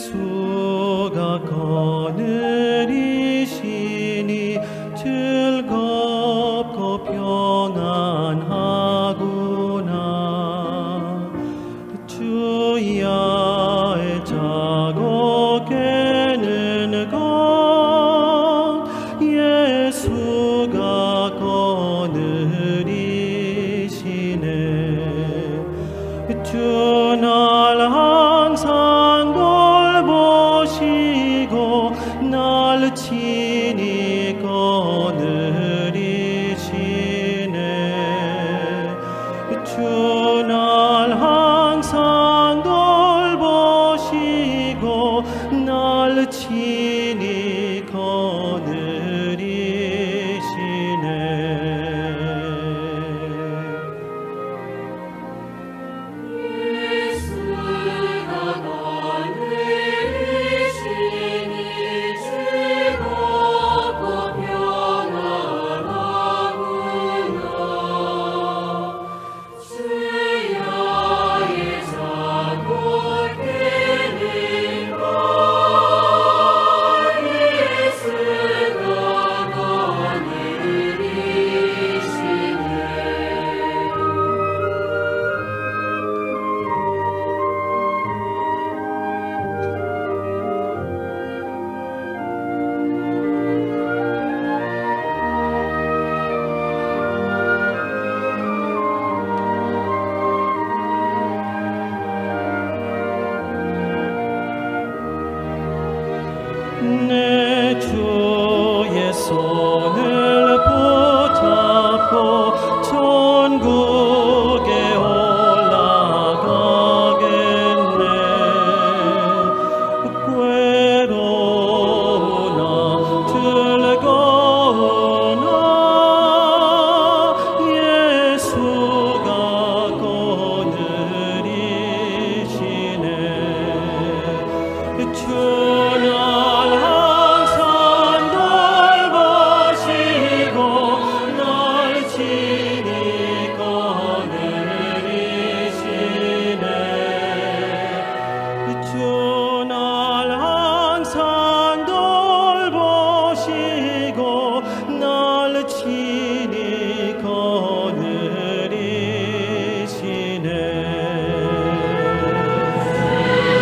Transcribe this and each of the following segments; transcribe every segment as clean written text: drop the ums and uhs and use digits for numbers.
예수가 거느리시니 즐겁고 평안하구나. 주야의 자고 깨는 것 예수가 거느리시네. 주 날 항상 돌보시고 날 친히 거느리시네. 주 날 항상 돌보시고 날 친히 거느리시네. 예수가 거느리시니 즐겁고 평안하구나. 주야의 자고 깨는 것 예수가 거느리시네. 내 주의 손을 붙잡고 천국에 올라가겠네. 괴로우나 즐거우나 예수가 거느리시네. 주 날 항상 돌보시고 날 친히 거느리시네. 주 날 항상 돌보시고 날 친히 거느리시네. 예수가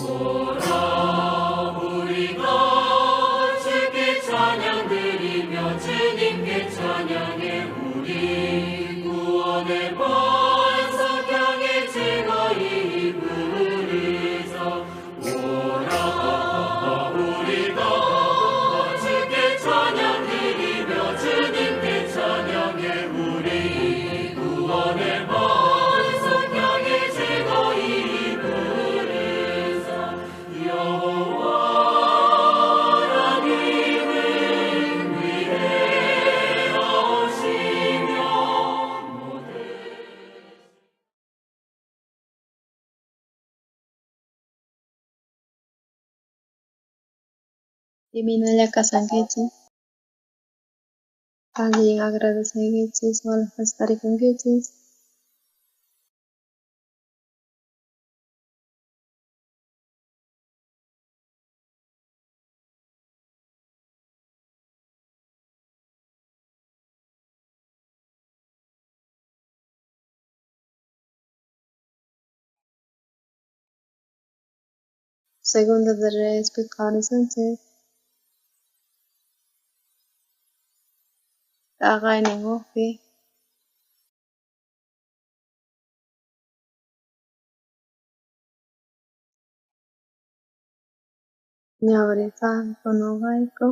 오라 우리가 주께 찬양 드리며 주님께 찬양해 우리 구원의 반석 향해 즐거이 부르자. 오라 우리가 주께 찬양 드리며 주님께 찬양해 우리 구원의 반석 향해 즐거이 부르자. 여호와 하나님은 위대하시며 모든 Imaynalla kashankichis? Allin agradeceykichis, walejpas tarikunkichis. Segunda de Reyespi qhawarisunchis. T'aqaynin hukpi. Ñawrisqayku nuqayku.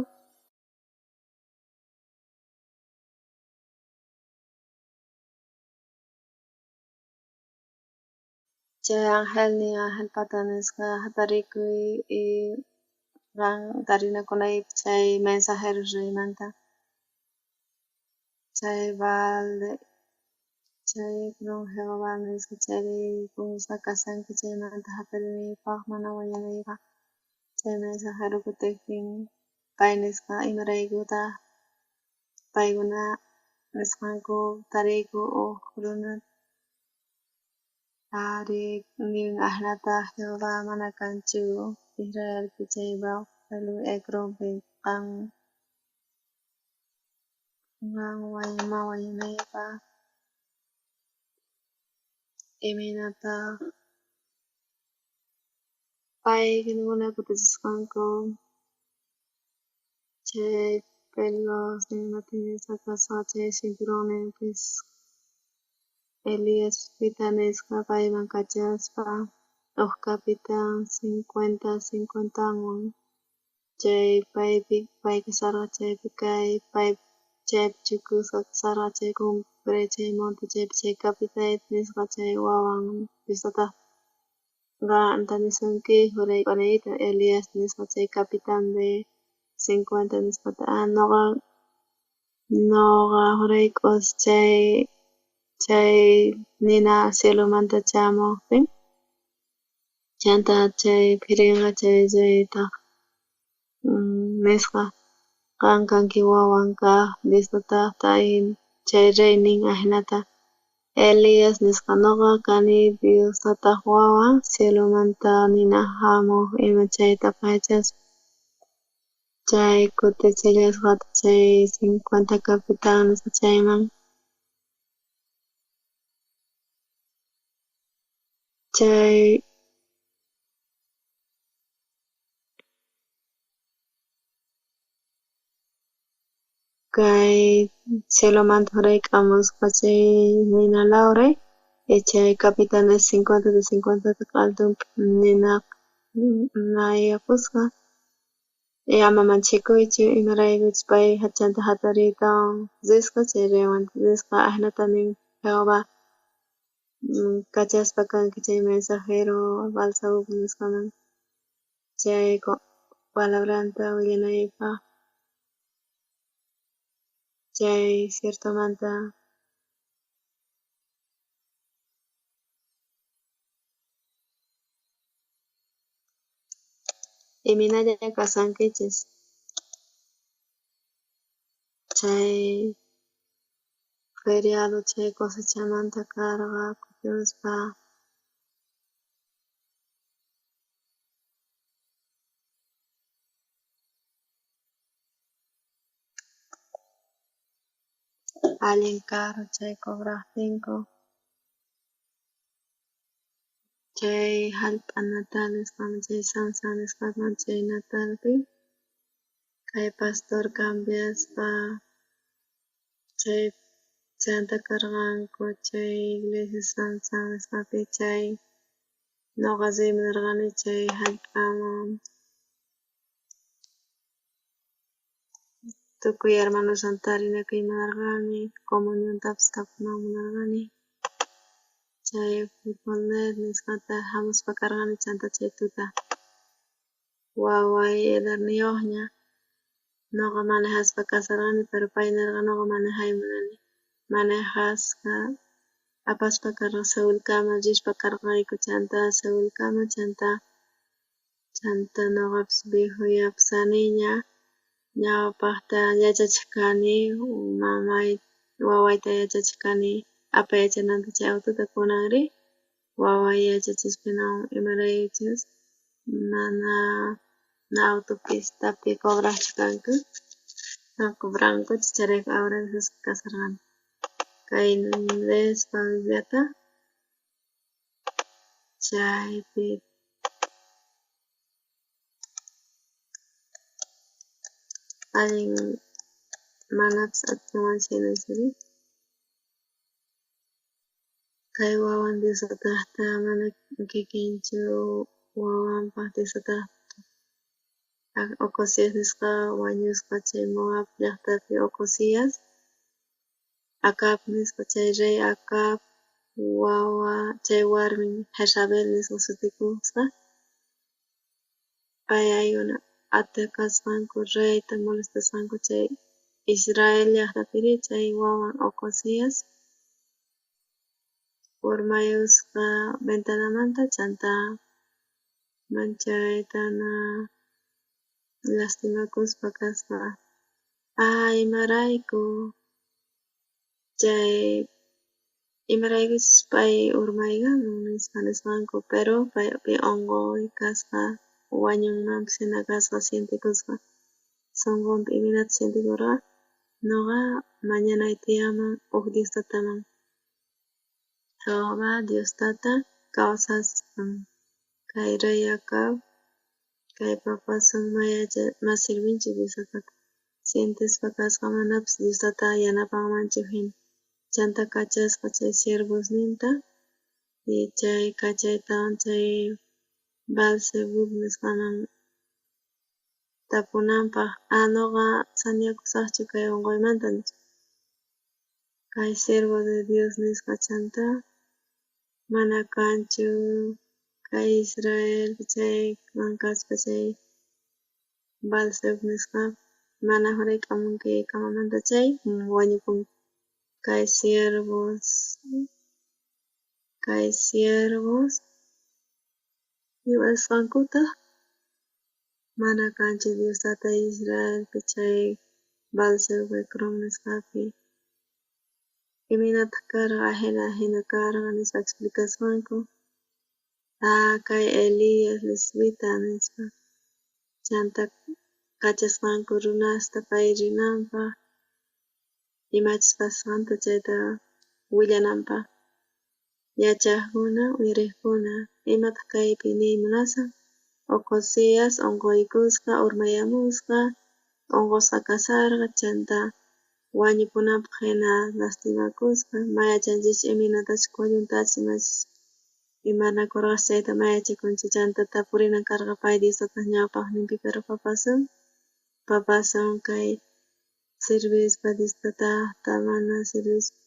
Chay angelnin angelpata nisqa hatarikuy y qan tarinakunaypaq chay mensajero reymanta. Chay Baal de chay Ecrón Jehová nisqa chayrayku kashanki chaymanta hatarinaypaq mana wañunaypaq. Chay mensajero kutiqtin pay nisqa imaraykutaq paykuna nisqanku tariyku uq runa ari nin ahinata Jehová mana kanchu Israelpi chay Baal Ecronpi qan ma wañunaypaq imaynataq paykuna kutichisqanku chay pelosnin matinisqa kasqa chay cinturonninpis Elías pita nisqa payman kachaspa uq capitán 50 cincuentanwan chay paypi pay kasarqa chaypi kay pay chaypi chukusqa kasarqa chay cumbre chay monte chaypi chay capitán nisqa chay wawan Diostataq qanta nisunki jurayk'unayta Elías nisqa chay capitán de 50 nisqata nuqa jurayk'us chay nina cielomanta chamuqtin chanta chay phirinqa chay reytaq nisqa qan kanki wawan kaq Diostataqta chay rey nin ahinata Elías nisqa nuqa kani Dios tataq wawan cielomanta nina hamuq ima chayta apaykachaspa chay kutichillasqataq chay 50 capitán nisqa chayman chay kay cielomanta jurayk'amusqa chay nina lawray chay capitanes 50 de 50 q'altumpi nina nayapusqa ama manchikuychu imaraykuchus pay chanta hatariytawan risqa chay reywan risqa ahinata nin Jehová kachaspa kanki chay mensajero Baal-zebub nisqaman chay palabranta willanaypaq chay ciertomanta imaynalla kashankichis chay feriado chay cosechamanta karqa kutimuspa allin karu chay cobraqtinku. Chay jallp'a natal nisqaman chay San San nisqaman chay natalpi kay pastor cambiaspa chay chanta karqanku chay iglesia San San nisqapi chay nuqa riy munarqani chay jallp'aman tukuy hermanoswan tarinakuy munarqani comuniontapis kapunan munarqani chay futbolnet nisqata jamuspa karqani chanta chay tuta waway edarniyuqña nuqa manejaspa kasarqani pero pay nirqa nuqa manejay munani manejasqa apaspa karqa Seulkama rispa karqayku chanta Seulkama chanta chanta nuqapis viejoyapusaniña ñawpaqta yachachiq kani mamay wawayta yachachiq kani apayachananta chay aututa kunanri waway yachachispa imaraykuchus mana na autopistapi cobraqchu kanku na cobrankuchu chayrayku agradecesqa kasarqani kay leespa Bibliata chaypi allin manapis atinmanchu jinachu ri kay wawan Dios tataqta mana kikinchu wawanpaq Dios tataqta Ocozías nisqa wañusqa chay Moab llaqtapi Ocozías Acab nisqa chay rey Acab wawa chay warmin Jezabel nisqa sutikusqa pay aykuna atacasqanku reyta molestasqanku chay Israel llaqtapiri chay wawan Ocozías urmayusqa ventanamanta chanta manchaytana lastimakuspa kasqa ah imarayku chay imaraykuchus pay urmaykamun nispa nisqanku pero paypi unquy kasqa wañunmanpis jina kasqa sientekusqa sunqunpi imaynata sientekurqa nuqa mañanay tiyanman uj Dios tataman Jehová Dios tata kawsasqan kay rey Acab kay papasun ma sirvinchu Dios tatata sientespa kasqa manapis Dios tata yanapanmanchu jina chanta kachasqa chay siervosninta y chay kachaytawan chay Baal-zebub nisqaman tapunanpaq nuqa saniakusaqchu kay unquymanta nispa kay siervo de Dios nisqa chanta mana kanchu kay Israelpi chay kaspa chay Baal-zebub nisqa mana jurayk'amunki camamanta chay wañupunki kay siervos imasqankutaj mana kanchu Dios tata Israelpi chay Baal-zebub Ecrón nisqapi imaynataq karqa ajina ajina karqa nispa explicasqanku kay Elías lisbita nispa chanta kachasqanku runasta pay rinanpaq imachus pasasqanta chayta willananpaq yachaqkuna uyariqkuna imataq kaypi niy munashan Ocozías unquykusqa urmayamusqa unqusqa kasarqa chanta wañupunanpaq jina lastimakusqa ma yachanchischu imaynatachus qolluntachus imachus imanakurqachus chayta ma yachakunchu chanta tapurinan karqa pay Dios tataq ñawpaqninpi pero papasun kay sirvispa Dios tataqta mana sirvispa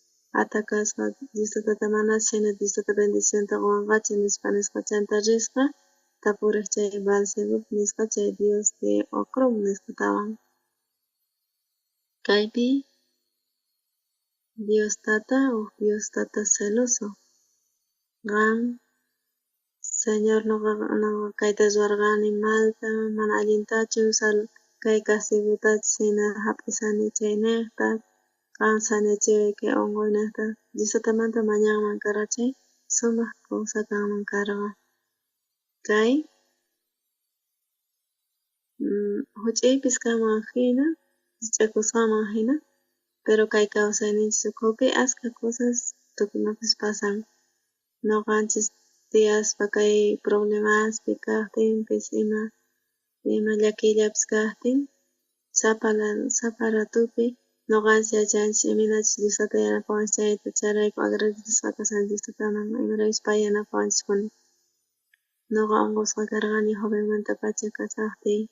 atacasqa Dios tatata manachus jina Dios tata bendicionta quwanqachu nispa nisqa chanta risqa tapurej chay Baal-zebub nisqa chay Dios de Ecrón nisqatawan kaypi Dios tata uj Dios tata celoso qan Señor nuqa kayta ruwarqani malta mana allintachu kay castigotachus jina jap'isani chaynejta qan saniachiway kay unquynejta Dios tatamanta mañanman karqa chay sumaq cosa kanman karqa kay juch'uypis kanman jina rich'akusqanman jina pero kay kawsayninchis ukhupi askha cosas tukuy imapis pasan nuqanchis Tiyaspa kay problemaspi kajtinpis ima ima llakiyllapis kajtin sapa ratupi noqanchis yachanchis imaynachus Dios Tata yanapawanchis chayta, chayrayku agradecesqa kashanchis Dios Tataman imaraykuchus pay yanapawanchispuni. Noqa unqusqa karqani jovenmantapacha kasajtiy.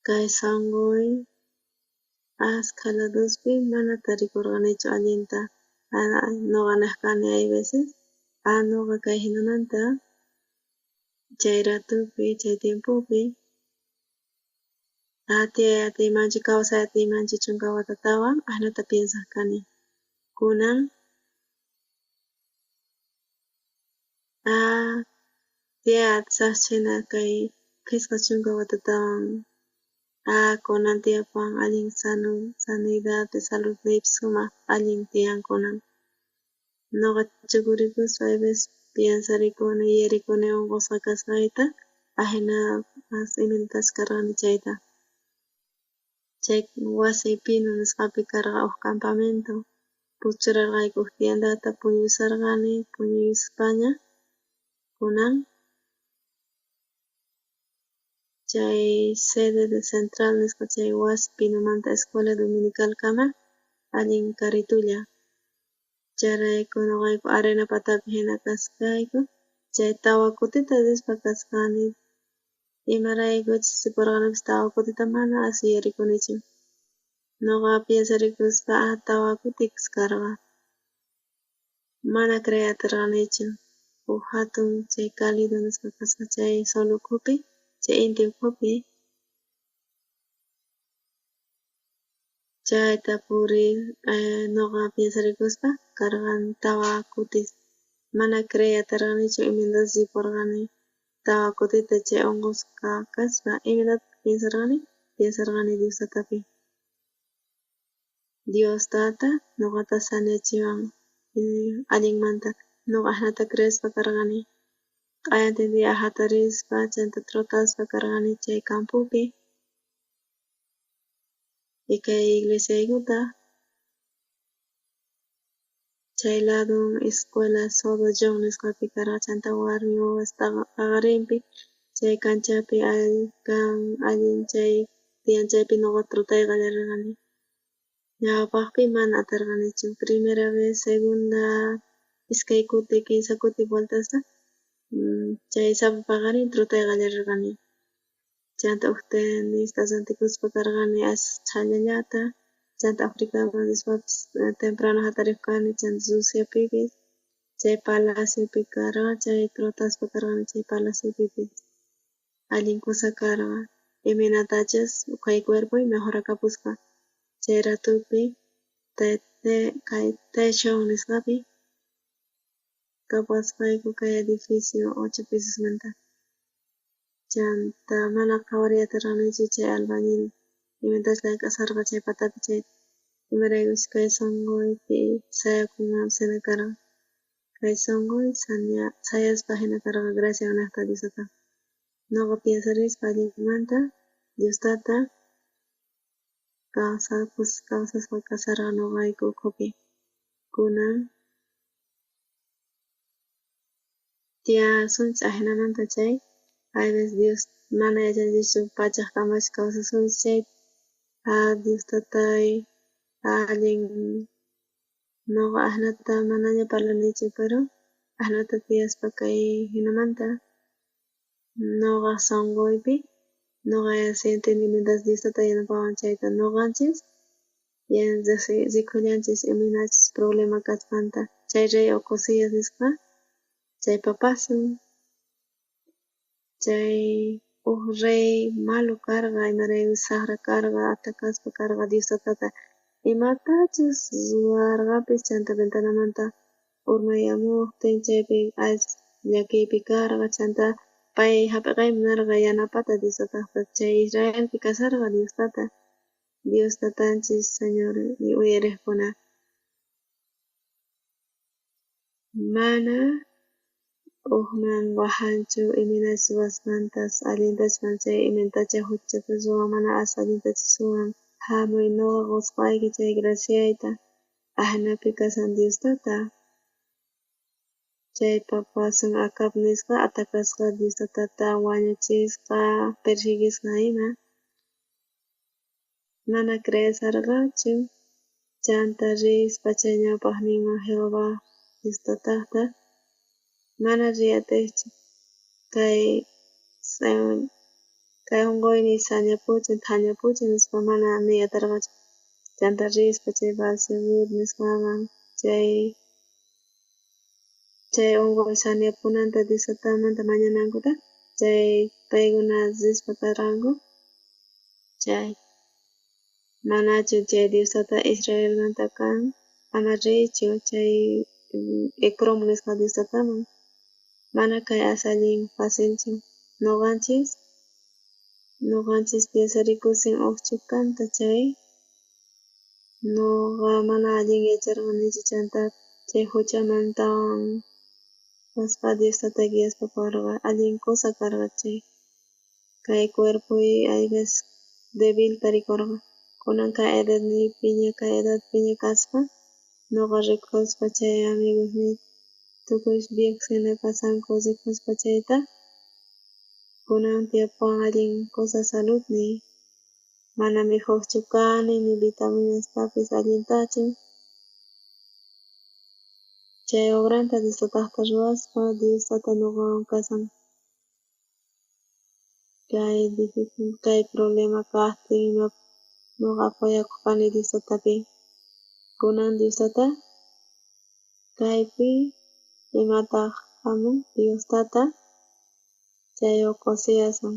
Kay sunquy askha laduspi mana tarikurqanichu allinta. Noqa nej kani hay veces noqa kay hinamanta chay ratupi chay tiempopi tiyay atiymanchu kawsay atiymanchu 10 watatawan ajinata piensaj kani. Kunan tiyay atisajchu hina kay 50 watatawan kunan tiyapuwan allin sano sanidadpi saludniypis sumaj allin tiyan kunan. Noqa chukurikuspa hay veces piensarikuni yuyarikuni unqusqa kasqayta ajina imaynatachus karqani chayta. Chay wasi pino nisqapi karqa uj campamento churarqayku uj tiendata puñusharqani puñuyuspaña kunan chay sede de central nisqa chay wasi pinomanta escuela dominicalkama allin karitulla. Chayrayku noqayku arena patapi hina kasqayku chay 4 kutita rispa kasqani imaraykuchus ripurqanipis 4 kutita mana as yuyarikunichu. Noqa piensarikuspa 4 kutis karqa. Mana creey atirqanichu uj jatun chay cálido nisqa kasqa chay sol ukhupi chay inti ukhupi chayta puriy noqa piensarikuspa karqan 4 kutis mana creey atirqanichu imaynatachus ripurqani 4 kutita chay unqusqa kaspa imaynatataj piensarqani piensarqani Dios Tatapi. Dios Tata noqata sanachiwan allinmanta noqa ajinata creespa karqani. Q'ayantin día jatarispa chanta trotaspa karqani chay campopi y kay iglesiaykutaj chay ladun escuela Sodo John nisqapi karqa chanta warmi wawastaqa paqarinpi chay kanchapi kan allin chay tiyan chaypi noqa trotay qallarirqani. Ñawpaqpi mana atirqanichu primera vez, segunda, iskay kuti, kinsa kuti vueltasta chay sapa paqarin trotay qallarirqani. Chanta uj tenista rantikuspa karqani as chhallallata chanta Africaman rispapis temprano jatariq kani chanta Rusiapipis chay palaciopi karqa chay trotaspa karqani chay palaciopipis allin kusa karqa imaynatachus kay cuerpoy mejorakapusqa chay ratupi kay techo nisqapi kapuwasqayku kay edificio 8 pisosmanta chanta mana qhawariy atirqanichu chay albañil imaynatachus llank'asharqa chay patapi chayta imaraykuchus kay sunquypi sayakunmanpis hina karqa kay sunquy sayaspa hina karqa gracias nejta Dios Tata. Noqa piensarispa allinmanta Dios Tata kawsasqa kasharqa noqayku ukhupi. Kunan tiyasunchis ajinamanta chay hay veces Dios mana yachanchischu pachaj kamachus kawsasunchis chayta Dios Tatay allin noqa ajinata manaña parlanichu pero ajinata tiyaspa kay hinamanta noqa sunquypi noqa sientini mientras Dios Tata yanapawan chayta noqanchis rikhullanchis imaynachus problema kasqanta chay rey Ocosías nisqa chay papasun chay uj rey malo karqa imaraykuchus sajra karqa atakaspa karqa Dios Tatata imatachus ruwarqapis chanta ventanamanta urmayamojtin chaypi as llakiypi karqa chanta pay jap'iqayman nerqa yanapata Dios Tatajta chay Israelpi kasharqa Dios Tata Dios Tatanchis Señor uyarejkuna mana ujman wajanchu imaynachus ruwasqantas allintachus mana chay imaynatacha juchata ruwan mana as allintachu ruwan jamuy noqa qosqayki chay graciayta ajinapi kashan Dios Tata. Chay papasun Acab nisqa atacasqa Dios tatata wañuchisqa, persiguisqa ima. Mana creesarqachu chanta rispa chay ñawpajninman Jehová Dios tatajta mana riy atejchu kay kay onqoyniy sañapuchun thañapuchun nispa mana niy atarqachu. Chanta rispa chay Baal-zebub nisqaman chay chay onqoy saneapunanta Dios tatamanta mañanankuta chay paykuna rispa karqanku chay manachu chay Dios tata Israelmanta kan ama riychu chay Ecrón nisqa Dios tataman mana kay as allin facilchu noqanchis piensarikusin uj chhukanta chay noqa mana allin yacharqanichu chanta chay juchamantawan kaspa Dios tata guiaspa parqa allin cosa karqa chay kay cuerpoy hay veces débil tarikorqa kunan kay edadniypiña kay edadpiña kaspa noqa rikuspa chay amigosniy tukuy viejos jina kasanku rikuspa chayta kunan tiyapuwan allin cosa saludniy mana mikhojchu kani ni vitaminastapis allintachu chay obranta Dios tatajta ruwaspa Dios tata noqawan kasan kay kay problema kajtin ima noqa apoyakoj kani Dios tatapi kunan Dios tata kaypi imataj jamun Dios tata chay Ocosíaswan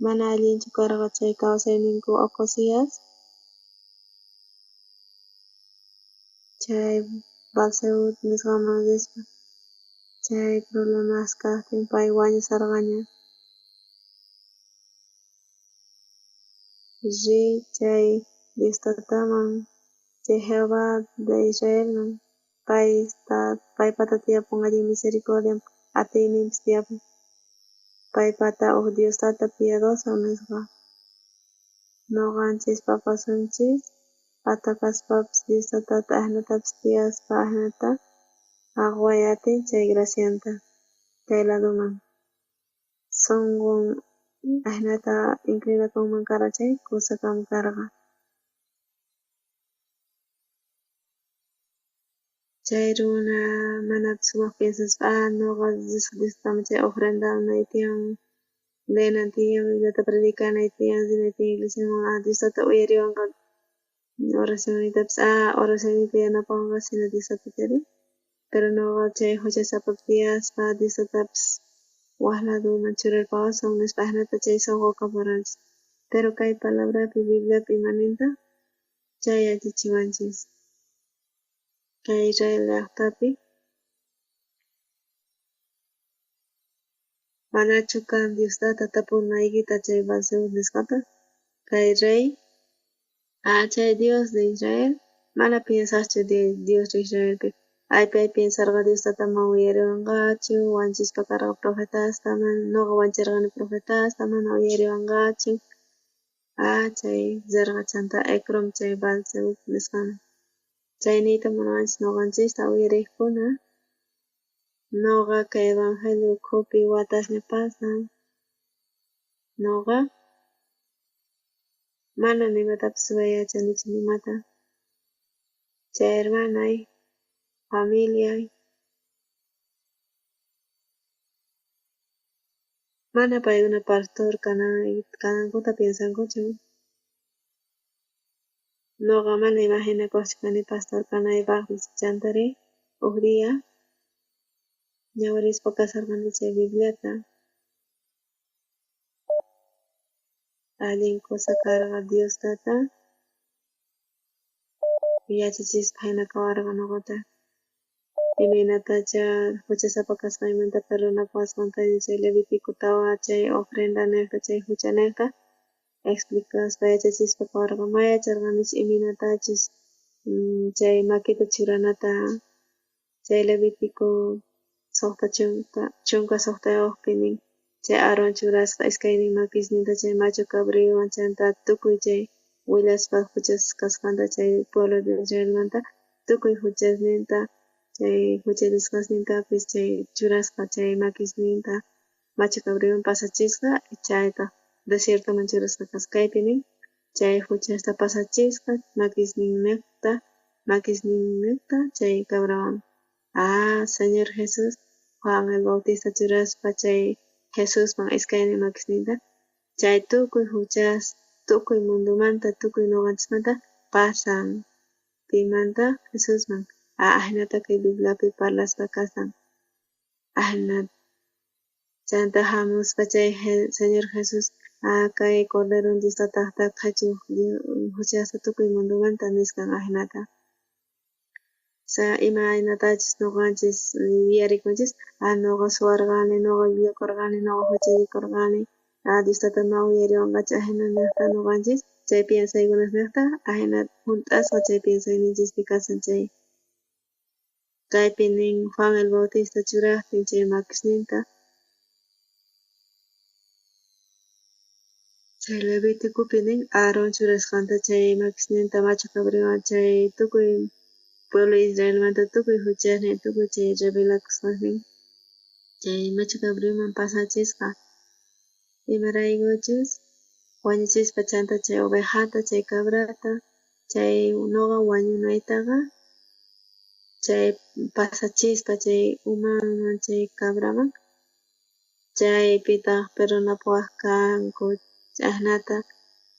mana allinchu karqa chay kawsayninku Ocosías chay Baal-zebub nisqaman rispa chay problemas kajtin pay wañusarqaña riy chay Dios tataman chay Jehová de Israelman pay paypata tiyapun allin misericordia atiyninpis tiyapun paypata uj Dios tata piadoso nisqa noqanchis papasunchis atakaspapis Dios tatata ajinatapis tiyaspa ajinata aqway atin chay gracianta kay laduman sonqon ajinata inclinakunman karqa chay kusa kanman karqa chay runa manapis sumaj piensaspa noqa risaj Dios tataman chay ofrendanay tiyan leenay tiyan Bibliata predicanay tiyan rinay tiyan iglesiaman Dios tata uyariwanqa oracionniytapis oracionniyta yanapawanqa sino Dios tata chayri pero noqa chay juchasapapi tiyaspa Dios tatapis waj laduman churarpawasun nispa ajinata chay sonqo kapuranchis pero kay palabrapi Bibliapi ima nintaj chay yachachiwanchis kay Israel llajtapi manachu kan Dios tata tapunaykita chay Baal-zebub nisqata kay rey chay Dios de Israel mana piensajchu Dios de Israelpi ay pay piensarqa Dios tata mana uyariwanqachu wanchispa karqa profetasta noqa wancherqani profetasta mana uyariwanqachu chay rerqa chanta Ecrón chay Baal-zebub nisqaman chay niyta munawanchis noqanchista uyarejkuna noqa kay evangelio ukhupi watasña pasan noqa mana nimatapis ruway yachanichu nimata chay hermanay familiay mana paykuna pastor kanankuta piensankuchu noqa mana imaginakojchu kani pastor kanaypajpis chantari uj día ñawirispa kasarqani chay Bibliata allin cosa karqa Dios tata yachachispa jina kawarqa noqata imaynatacha juchasapa kasqaymanta perdonapuwasqantaña chay Levítico tawa chay ofrenda nejta chay jucha nejta explicaspa yachachispa kawarqa ma yacharqanichu imaynatachus chay makita churanata chay Levítico 16 nin chay Aarón churasqa iskaynin makisninta chay machu cabriowan chanta tukuy chay willaspa juchas kasqanta chay pueblo de Israelmanta tukuy juchasninta Chay juchallisqasnintapis chay churasqa chay makisninta machu cabriowan pasachisqa, chaytaj desiertoman churasqa kasqa. Kaypi nin chay juchasta pasachisqa makisninnejta chay cabrawan. Ah, Señor Jesús Juan el Bautista churaspa chay Jesusman iskaynin makisninta chay tukuy juchas tukuy mundomanta tukuy noqanchismanta pasan. Pimanta? Jesusman. Ah, ajinata kay Bibliapi parlaspa kasan. Ajinata. Chanta jamuspa chay Señor Jesús kay Cordero Dios tatajta qhechoj juchasta tukuy mundomanta nisqan ajinata. Imaynatachus noqanchis yuyarikunchis, noqa suwarqani, noqa llullakorqani, noqa juchallikorqani, Dios tata mana uyariwanqachu ajina nejta noqanchis chay piensaykunasnejta ajina junt'asqa chay piensayninchispi kasan chay. Kaypi nin Juan el Bautista churajtin chay makisninta chay Leviticopi nin Aarón churasqanta chay makisninta machu cabriowan chay tukuy pueblo Israelmanta tukuy juchasnin tukuy chay rebelakusqasnin chay machu cabrioman pasachisqa. Imaraykuchus wañuchispa chanta chay ovejata chay cabrata chay noqa wañunaytaqa chay pasachispa chay umanman chay cabraman chaypitaj perdonapuwaj kanku ajinata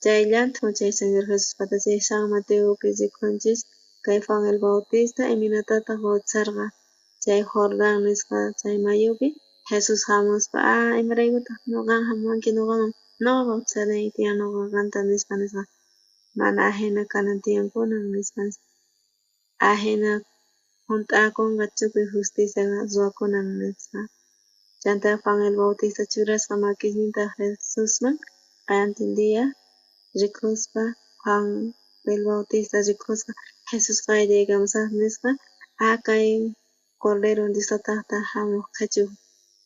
chay llanthu chay Señor Jesuspata chay San Mateopi rikunchis kay Juan el Bautista imaynatataj bautizarqa chay Jordán nisqa chay mayupi Jesús jamuspa imaraykutaj qan jamuwanki noqaman noqa bautizanay tiyan noqa qanta nispa nisqa mana ajina kanan tiyan kunan nispa ajina junt'akonqa tukuy justicia ruwakunan nispa. Chanta Juan el Bautista churasqa makisninta Jesusman q'ayantin día rikuspa Juan el Bautista rikusqa Jesús qayllaykamusaj nisqa kay Cordero Dios tatajta jamoj qhechoj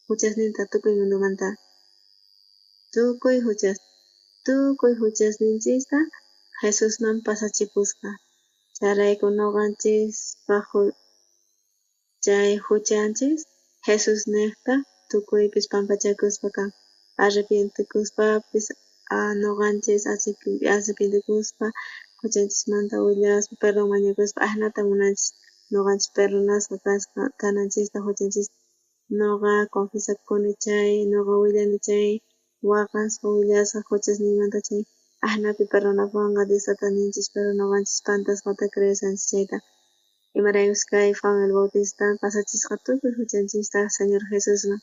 juchasninta tukuy mundomanta tukuy juchas tukuy juchasninchista Jesusman pasachipusqa. Chayrayku noqanchispaj chay juchanchis Jesusnejta tukuypis pampachakuspa kan arrepientekuspapis noqanchis arrepientekuspa juchanchismanta willaspa perdón mañakuspa ajinata munanchis noqanchis perdonasqa kasqa kananchista juchanchista noqa confesakuni chay noqa willani chay waqaspa willasqa juchasniymanta chay ajinapi perdonapuwanqa Dios tata ninchis pero noqanchis pantasqata creeshanchis chayta. Imaraykus kay Juan el Bautista pasachisqa tukuy juchanchista Señor Jesusman.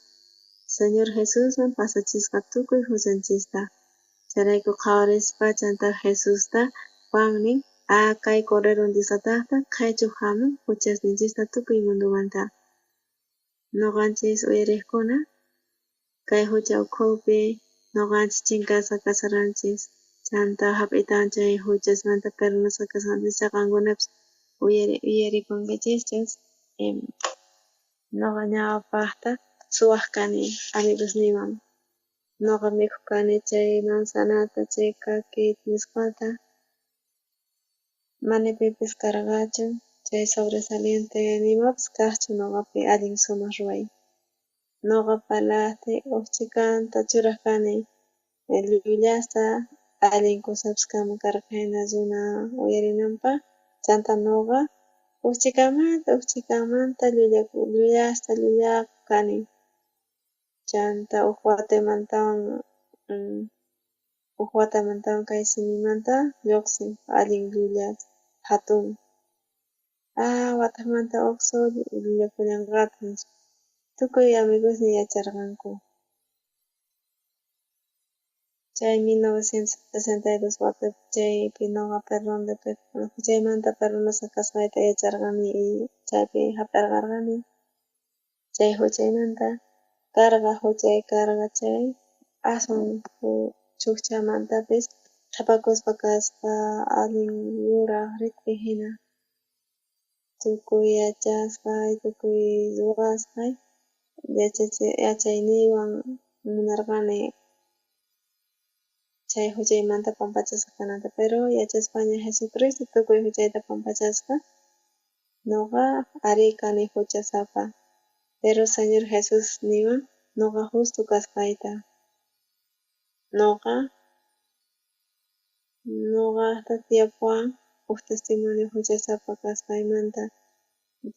Señor Jesusman pasachisqa tukuy juchanchista. Chayrayku qhawarispa chanta Jesusta Juan nin kay Cordero Dios tatajta qhechoj jamun juchasninchista tukuy mundomanta. Noqanchis uyarejkuna kay jucha ukhupi noqanchis chinkasqa kasharanchis chanta jap'itawan chay juchasmanta perdonasqa kasqanchis qankunapis uyarikunkichischu. Noqa ñawpajta suwaj kani amigosniywan. Noqa mikhuj kani chay manzanata chay kakit nisqata mana pipis karqachu chay sobresaliente nimapis kajchu noqapi allin sumaj ruway. Noqa parlajtiy uj chhikanta churaj kani llullasta allin cosapis kanman karqa jina runa uyarinanpaj chanta noqa uj chhikamanta llullasta llullakoj kani. Chanta uj watamantawan kay simiymanta llojsin allin llullas jatun. Watejmanta uj sullu llullakullanqataj nispa. Tukuy amigosniy yacharqanku. Chay 1962 watapi chaypi noqa perdón de juchaymanta perdonasqa kasqayta yacharqani y chaypi jap'erqarqani. Chay juchaymanta karqa juchay karqa chay aswan chujchamantapis qhepakuspa kasqa allin yuraj rit'i jina. Tukuy yachasqay, tukuy ruwasqay yachayniywan munarqani chay juchaymanta pampachasqa kananta, pero yachaspaña Jesucristo tukuy juchayta pampachasqa, Noqa arí kani juchasapa, pero Señor Jesús niwan noqa justo kasqayta. Noqajta tiyapuwan uj testimonio juchasapa kasqaymanta.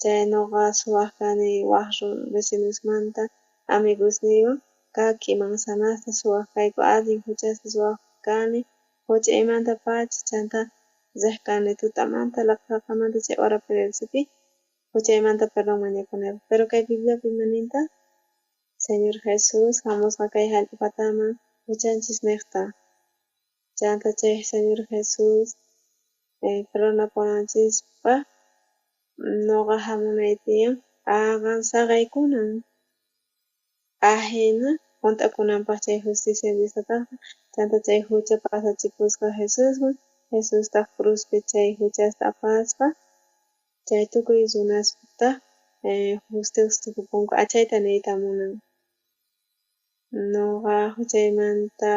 Chay noqa suwaj kani waj vecinosmanta, amigosniywan kaki manzanasta suwaj kayku, allin juchasta ruwaj kani juch'uymantapacha, chanta rej kani tutamanta laqha laqhamanta chay hora precipi juchaymanta perdón mañakunaypaj. Pero kay Bibliapi ima nintaj? Señor Jesús jamusqa kay jallp'a pataman juchanchis nejta. Chanta chay Señor Jesús perdonapuwananchispaj noqa jamunay tiyan aqan saqeykunan. Ajina junt'akunanpaj chay justicia Dios tatajta, chanta chay jucha pasachipusqa Jesusman, Jesustaj cruzpi chay juchasta apaspa, chay tukuy runastaj justos tukupunku. Achayta niyta munan. Noqa juchaymanta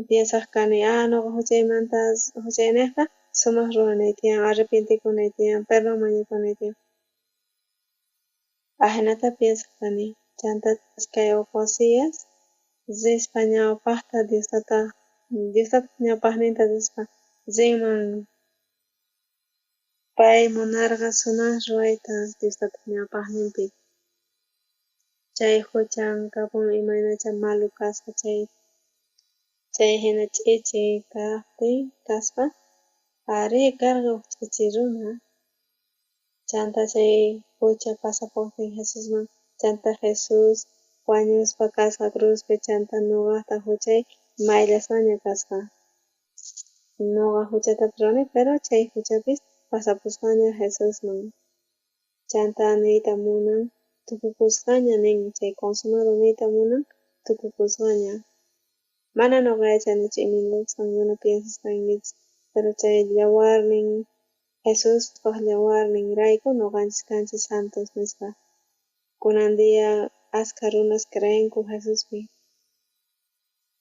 piensaj kani, noqa juchaymanta juchaynejta sumaj ruwanay tiyan, arrepientekunay tiyan, perdón mañakunay tiyan. Ajinata piensaj kani. Chanta kay Ocosías rispa ñawpajta Dios tata ñawpajninta rispa rinman. Pay munarqa sumaj ruwayta Dios tataj ñawpajninpi. Chay juchan kapun imaynacha malo kasqa chay jina ch'ichi kajtin kaspa, arí karqa uj ch'ichi runa. Chanta chay jucha pasapojtin Jesusman, chanta Jesús wañuspa kasqa cruzpi, chanta noqajta juchay mayllasqaña kasqa. Noqa juchatapis ruwani, pero chay juchapis pasapusqaña Jesusman. Chanta niyta munan tukukusqaña nin, chay consumado niyta munan tukukusqaña. Mana noqa yachanichu imaynatachus qankuna piensasqankichis, pero chay yawarnin, Jesuspaj yawarninrayku noqanchis kanchis santos nispa. Kunan día askha runas creenku Jesuspi.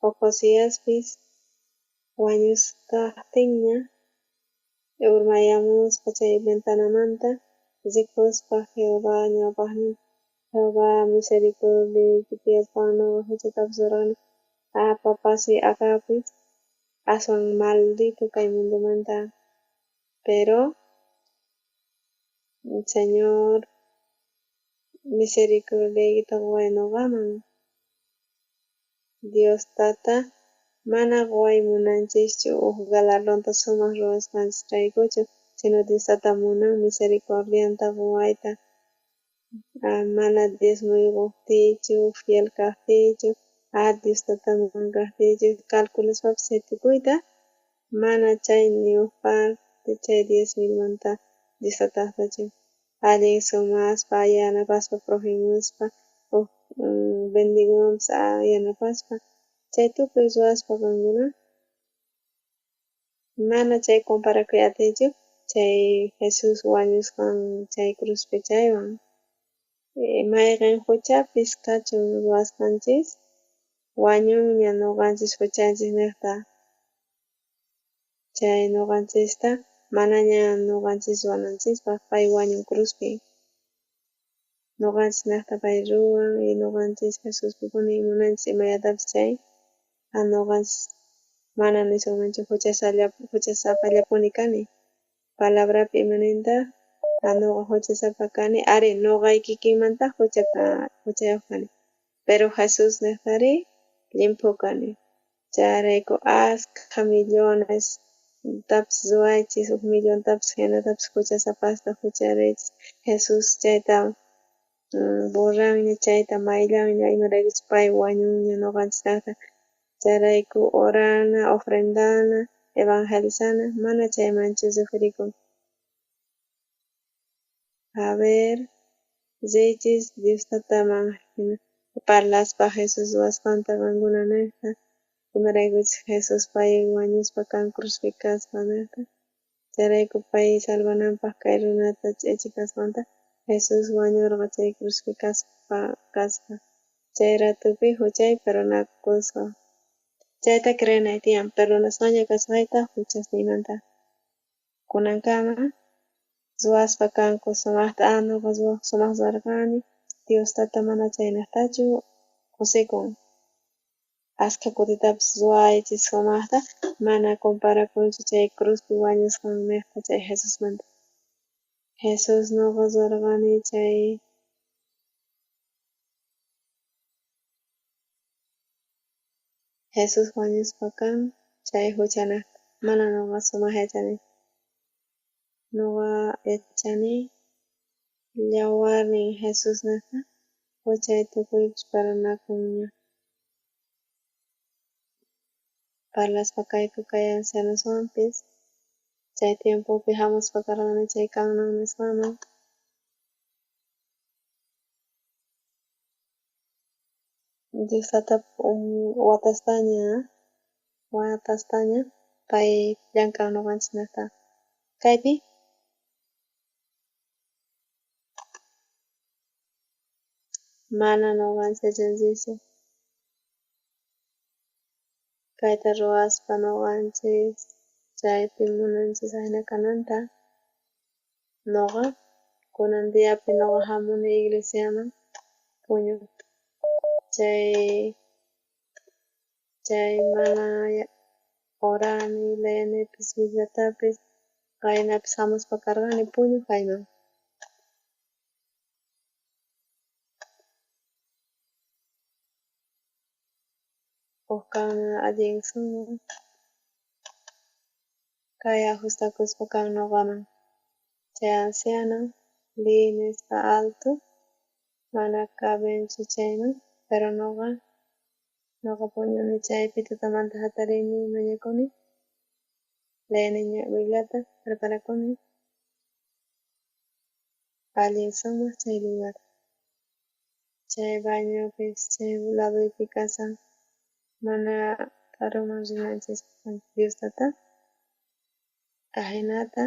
Ocosiaspis wañusqajtinña urmayamuspa chay ventanamanta rikuspa Jehová ñawpajnin, Jehová misericordiayki tiyapuwan noqa juchatapis rurani, papasuy Acabpis aswan maldito kay mundomanta, pero Señor misericordiaykita qoway noqaman. Dios tata mana qoway munanchischu uj galardonta sumaj ruwasqanchisraykuchu, sino Dios tata munan misericordianta qowayta. Mana diezmoy qojtiychu, fiel kajtiychu, Dios tataman kajtiychu, calculaspapis chay tukuyta, mana chay ni uj parte chay 10,000manta Dios tatajtachu. Allin sumaspa, yanapaspa, projimuspa, uj bendigowanpis yanapaspa, chay tukuy ruwaspa qankuna, mana chay comparakuy atiychu chay Jesús wañusqan chay cruzpi chaywan. Mayqen juchapis kachun ruwasqanchis, wañunña noqanchis juchanchis nejta. Chay noqanchista manaña noqanchis ruwananchispaj pay wañun cruzpi. Noqanchis nejta pay ruwan y noqanchis Jesuspipuni munanchis imallatapis chay, noqanchis mana nisunmanchu juchasapallapuni kani. Palabrapi ima nintaj, noqa juchasapa kani, ari noqay kikinmanta juchayoj kani. Pero Jesús nejtari llimphu kani. Chayrayku askha millones tapis ruwaychis, uj millón tapis jinatapis juchasapasta juchariychis. Jesús chayta borranña, chayta mayllanña, imaraykuchus pay wañunña noqanchistajta. Chayrayku orana, ofrendana, evangelizana, mana chaymanchu referikun. A ver, riychis Dios tataman parlaspa Jesús ruwasqanta qankuna nejta, imaraykuchus Jesús pay wañuspa kan cruzpi kasqa nejta. Chayrayku pay salvananpaj kay runata ch'ichi kasqanta Jesús wañurqa chay cruzpi kaspa kasqa. Chay ratupi juchay perdonakusqa. Chayta creenay tiyan, perdonasqaña kasqayta juchasniymanta. Kunankama Ruwaspa kanku sumajta, noqa sumaj ruwarqani, Dios tata mana chaynejtachu kusikun. Askha kutitapis ruwaychis sumajta, mana comparakunchu chay cruzpi wañusqannejta chay Jesusmanta. Jesús noqa ruwarqani chay Jesús wañuspa kan chay juchanejta, mana noqa sumaj yachani. Noqa yachani yawarnin Jesusnejta juchay tukuypis perdonakunña. Parlaspa kayku kay ancianoswanpis, chay tiempopi jamuspa karqani chay Canaán nisqaman. Dios tata watastaña pay llank'an noqanchisnejta. Kaypi mana noqanchis yachanchischu. Kayta ruwaspa noqanchis chaypi munanchis ajina kananta. Noqa kunan diapi noqa jamuni iglesiaman puñoj. Chay mana orani, leyenipis Bibliatapis, qaynapis jamuspa karqani puñoj kayman. Uj kana allin sumaq kay ajustakuspa kan noqaman. Chay anciano Lee nisqa alto mana cabenchu chayman, pero noqa puñuni chaypi tutamanta jatarini mañakuni, leyeniña Bibliata, preparakuni. Allin sumaq chay lugar. Chay bañopis chay ladoypi kashan, mana karuman rinanchispaj Dios tata. Ajinata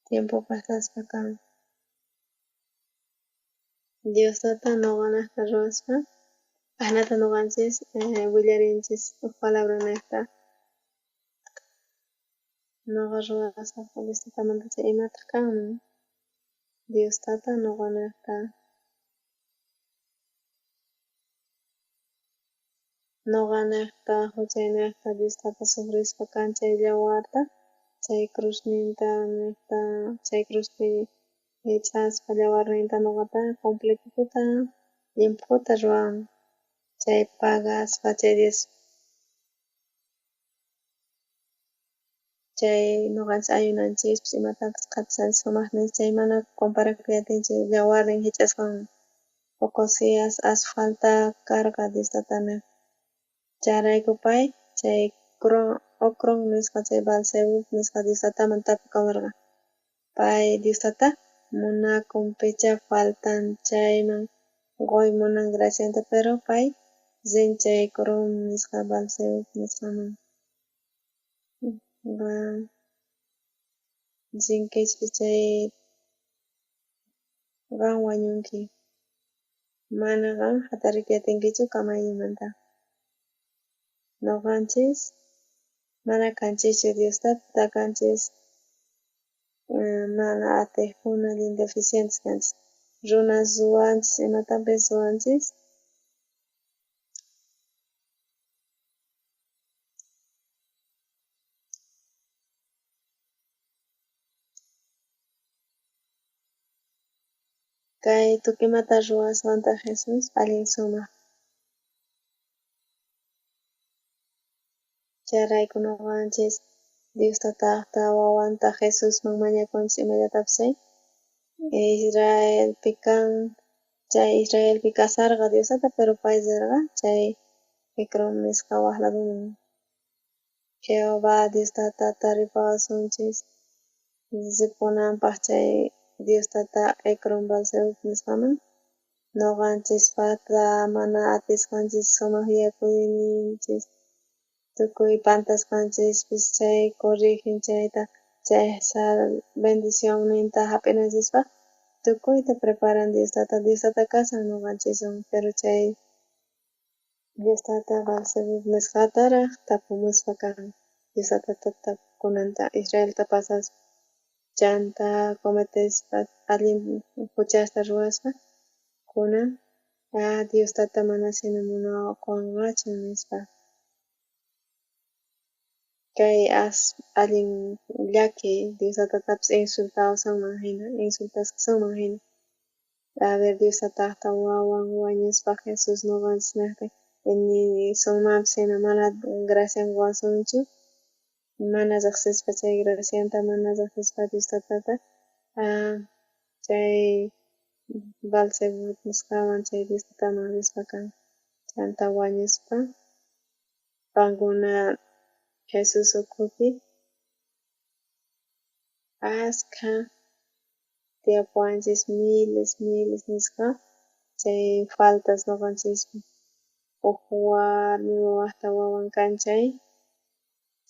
tiempo pasaspa kan. Dios tata noqanejta ruwaspa, ajinata noqanchis willarinchis uj palabranejta. Noqa ruwasaj Dios tatamanta chay imataj kanman. Dios tata noqanejta. Noqanejta juchaynejta Dios tata sufrispa kan chay yawarta, chay cruzninta nejta, chay cruzpi jich'aspa yawarninta noqata completituta llimphuta ruwan. Chay pagaspa chay Dios chay noqanchis ayunanchispis imatapis qhatishanchis sumajta chay mana comparakuy atinchu yawarnin jich'asqanwan. Ocosías asfalta karqa Dios tatanej. Chayrayku pay chay Ocron nisqa chay Baal-zebub nisqa Dios tataman tapukamorqa. Pay Dios tata munakun pichá faltan chayman qoy munan gracianta, pero pay rin chay Ecrón nisqa Baal-zebub nisqaman. Rinkichis chay qan wañunki. Mana qan jatarikuy atinkichu kamaymanta. Noqanchis mana kanchischu Dios tata kanchis, mana atejkuna allin deficientes kanchis. Runas ruwanchis imatapis ruwanchis. Kay tukuy imata ruwasqanta Jesús allin sumaj. Chayrayku noqanchis Dios tatajta wawanta Jesusman mañakunchis imallatapis chay Israelpi kan, chay Israelpi kasarqa Dios tata, pero pay rerqa chay Ecrón nisqa waj ladoman. Jehová Dios tata taripawasunchis ripunanpaj chay Dios tata Ecrón Baal-zebub nisqaman. Noqanchispata mana atisqanchis sumaq yuyakuyninchis tukuy pantasqanchispis chay corrigen chayta chay bendicionninta jap'inanchispaj tukuyta preparan Dios tata. Dios tata kasan noqanchiswan, pero chay Dios tata Baal-zebub nisqataraj tapumuspa kan Dios tata tapukunanta Israelta pasaspa. Chanta cometespa allin juchasta ruwaspa kunan Dios tata mana sina munakuwanqachu nispa. Kay as allin llakiy Dios tatatapis insultawasunman jina, insultaskasunman jina. A ver Dios tatajta wawan wañuspa Jesús noqanchisnejta nisunmanpis jina mana gracian qowasunchu, mana rejsispa chay gracianta, mana rejsispa Dios tatata chay Beelzebub nisqawan chay Dios tataman rispa kan. Chanta wañuspa qankuna Jesús ukhupi askha tiyapuwanchis miles miles nisqa chay faltas noqanchispi. Uj warmi wawajta wawan kan chay,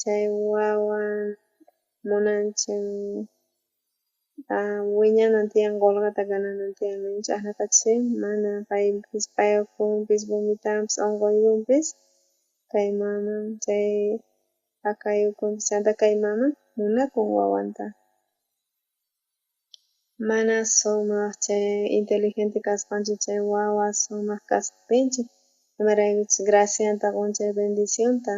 chay wawan munanchin wiñanan tiyan qolqeta gananan tiyan ninchej ajinatachu mana paypis p'ayukunpis vomitanpis onqoykunpis kay maman chay akayukunpis chanta kay maman munakun wawanta. Mana sumaj chay inteligente kasqanchu chay wawa sumaj kasqtinchu imaraykuchus gracianta qon chay bendicionta.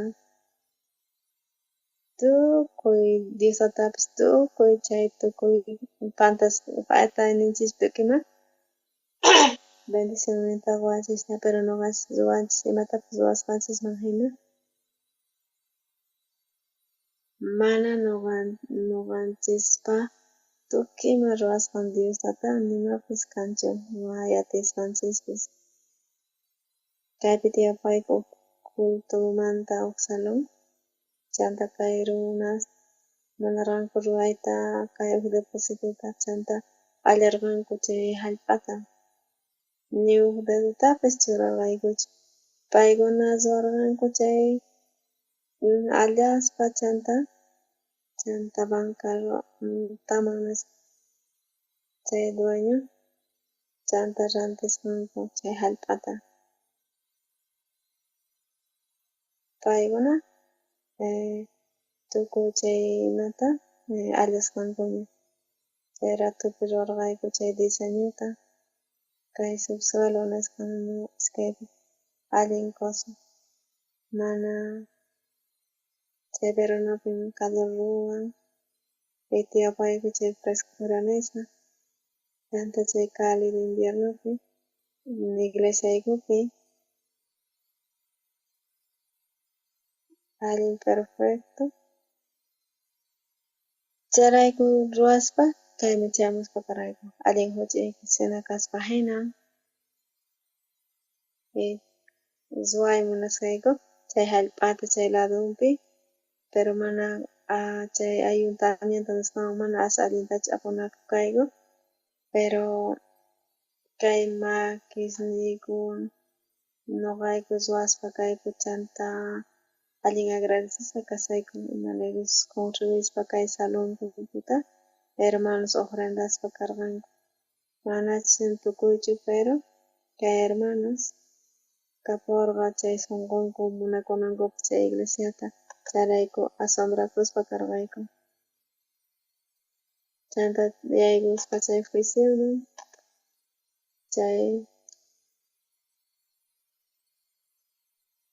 Tukuy Dios tatapis tukuy chay tukuy pantas p'atayninchispi tukuy ima bendicionninta qowanchis, pero noqanchis ruwanchis imatapis ruwasqanchisman jina. Mana noqanchispa tukuy ima ruwasqan Dios tata nimapis kanchu may atisqanchispis. Kaypi tiyapuwayku uj cultumanta uj salón, chanta kay runas munarqanku ruwayta kay uj depositota chanta allarqanku chay jallp'ata. Ni uj dedotapis churarqaykuchu. Paykuna ruwarqanku chay allaspa chanta bancarrotaman nisqa chay dueño chanta rantisqanku chay jallp'ata. Paykuna tukuy chay imata allasqankuña. Chay ratupi ruwarqayku chay diseñota kay subsuelo nisqa iskaypi allin cosa. Mana chay veranopi calor ruwan y tiyapuwayku chay frescura nisqa chanta chay cálido inviernopi iglesiaykupi allin perfecto. Chayrayku ruwaspa kayman chayamuspa karqayku allin juch'iy sina kaspa jina ruway munasqayku chay jallp'ata chay ladonpi pero mana chay ayuntamiento nisqawan mana as allintachu apunakuq kayku pero kay makisniykuwan noqayku ruwaspa kayku chanta allin agradecesqa kasqayku imaraykuchus construispa kay salonkuta hermanos ofrendaspa karqanku manachus tukuychu pero kay hermanos kapuwarqa chay sonqonku munakunankupaq chay iglesiata chayrayku asombrakuspa karqayku. Chanta yaykuspa chay juicioman chay